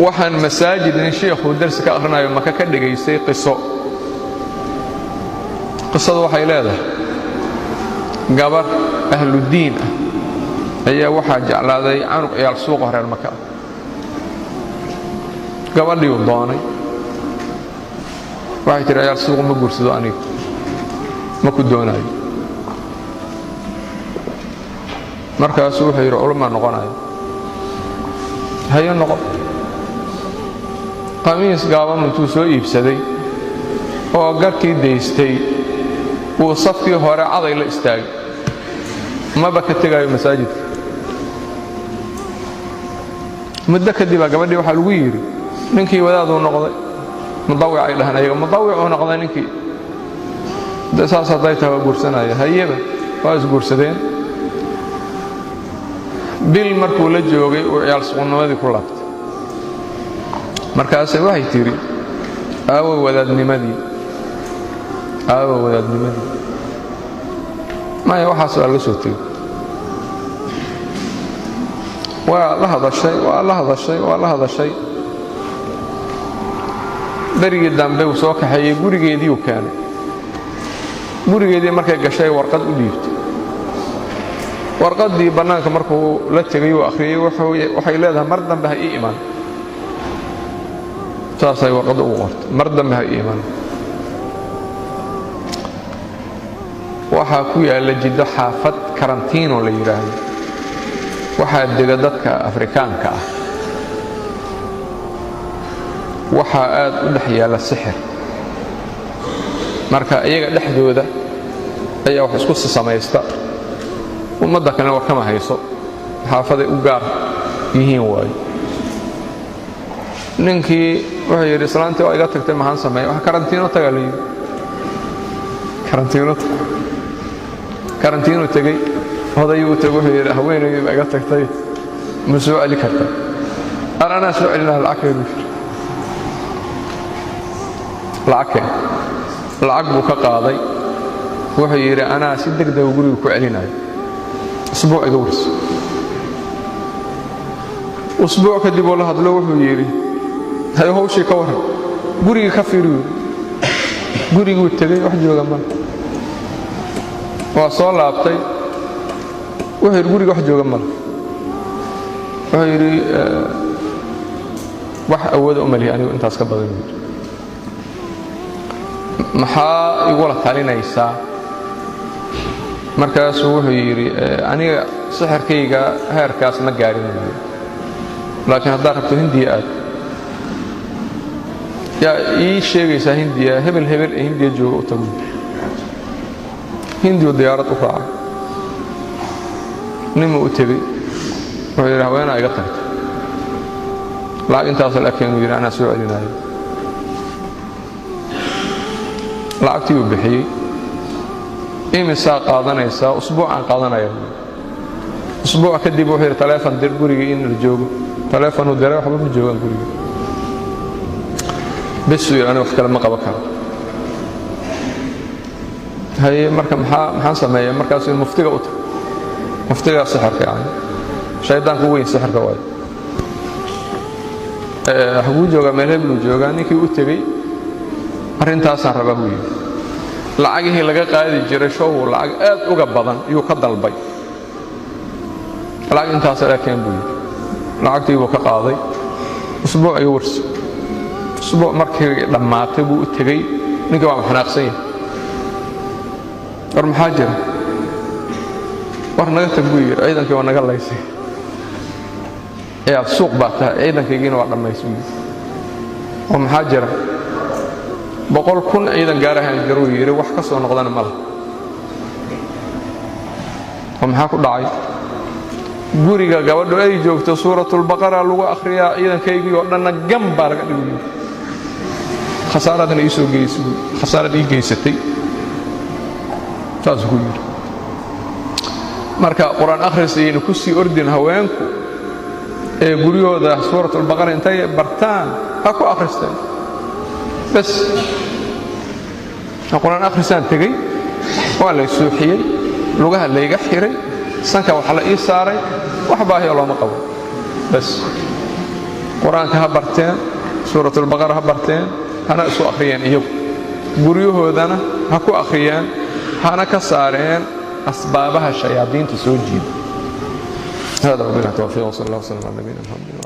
Waxaan masaajid nin sheekhuu darsi ka akhrinayo Maka ka dhegaystay qiso. Qisadu waxay leedahay gabar ahludiin ah ayaa waxaa jeclaaday canug ciyaal suuqa reer Maka ah. Gabadhiiu doonay, waxay tihi ciyaal suuqa ma guursado, aniga ma ku doonaayo. Markaasuu wuxuu yidhi culamaa noqonayo, hayo noqon. Qamiis gaaban intuu soo iibsaday oo garkii daystay wuu safkii hore caday la istaagay, maba ka tegaayo masaajidka. Muddo kadibaa gabadhii waxaa lagu yidhi ninkii wadaaduu noqday, mudawic ay dhahaan ayaga, mudawicuu noqday ninkii. De saas hadday tahay waa guursanaya. Hayeba waa isguursadeen. Bil markuu la joogay uu ciyaal suqnimadii ku laabtay. Markaase waxay tidhi aawo wadaadnimadii, aawo wadaadnimadii? Maya, waxaas waa laga soo tegey. Waa la hadashay, waa la hadashay, waa la hadashay. Berigii dambe uu soo kaxeeyey, gurigeediiuu keenay. Gurigeedii markay gashay warqad u dhiibtay. Warqaddii bannaanka markuu la tegey uu akhriyey, waxay leedahay mar dambe ha ii iman. Saasay warqadda ugu qortay, mar dambe ha ii iman. Waxaa ku yaalla Jiddo xaafad Karantiino la yidhaahdo, waxaa dega dadka Afrikaanka ah, waxaa aad u dhex yaalla sixir. Marka iyaga dhexdooda ayaa wax isku samaysta, ummadda kalena war kama hayso, xaafaday u gaar yihiin waayo. Ninkii wuxuu yidhi islaantii waa iga tagtay, maxaan sameeya? Wax karantiino tagaa la yidhi. Karantiino tag. Karantiinuu tegey, odayuu u tegey, wuxuu yidhi haweenaydii baa iga tagtay, ma soo celi karta? Anaa soo celinaha, lacag keen buu yidhi. Lacag keen. Lacag buu ka qaaday. Wuxuu yidhi anaa si deg dega guriga ku celinayo, usbuuc iga warso. Usbuuc kadib uu la hadlo, wuxuu yidhi hayo hawshii ka warran, gurigii ka fiiriyu. Guriguu tegey, wax jooga male. Waa soo laabtay, wuxuu yidhi guriga wax jooga male. Wuxuu yidhi wax awooda u malihi anigu intaas ka badan. Buu yidhi maxaa igula talinaysaa? Markaasuu wuxuu yidhi aniga sixirkayga heerkaas ma gaarin buu yidhi, laakiin haddaad rabto Hindiya aad. Yaa ii sheegaysaa Hindiya? Hebel hebel ee Hindiya jooga u tagu. Hindiyu diyaarad u raacay, ninmuu u tegey, wuxuu yidhi haweenaa iga tagtay, lacag intaasoo la keenuu yidhi, anaa soo celinaayo. Lacagtii uu bixiyey. Imisaa qaadanaysaa? Usbuucaan qaadanaya. Usbuuc kadib wuxuu yidhi taleefon dir gurigii in la joogo. Taleefonuu diray, waxba ma joogaan guriga. Besuu yidhi aniga wax kale ma qaban karo. Haye marka maxaan sameeya? Markaasuu muftiga u tag. Muftigaa sixirka, yani shaydaanku weyn sixirka waayo. Xaguu joogaa? Meel hebluu joogaa. Ninkii u tegey, arrintaasaan rabaa buu yidhi. Lacagihii laga qaadi jiray show lacag aad uga badan yuu ka dalbay. Lacag intaasa lakeen buu yidhi. Lacagtii buu ka qaaday. Usbuuc iga warso. Usbuuc markii dhammaatay buu u tegey ninkii, waa xanaaqsan yahay. War maxaa jira? War naga tag buu yidhi, ciidankii waa naga laysay, ciyaal suuq baa tahay, ciidankaygiina waa dhammaysay buu yidhi. Oo maxaa jira? 100,000 ciidan gaarahaan jiruu yidhi, wax ka soo noqdana ma laha. Oo maxaa ku dhacay? Guriga gabadhu ay joogto suuratulbaqara lagu akhriyaa, ciidankaygii oo dhanna gam baa laga dhigi buuri. Khasaaradna ii soo geysay buuri, khasaarad ii geysatay, saasuu ku yidhi. Marka qur-aan akhris ayaynu ku sii ordin haweenku ee guryahooda suuratulbaqara intay bartaan ha ku akhristeen bas. Qur-aan akhrisaan tegey, waa lay suuxiyey, lugaha layga xiray, sanka wax la ii saaray, wax baahiyo looma qabo bas. Qur-aanka ha barteen, Suuratulbaqara ha barteen, hana isu akhriyeen iyagu, guryahoodana ha ku akhriyeen, hana ka saareen asbaabaha shayaadiinta soo jiida. Hada wabillahi tawfiiq, wsal allah wslam ala nabiyina Muxamed.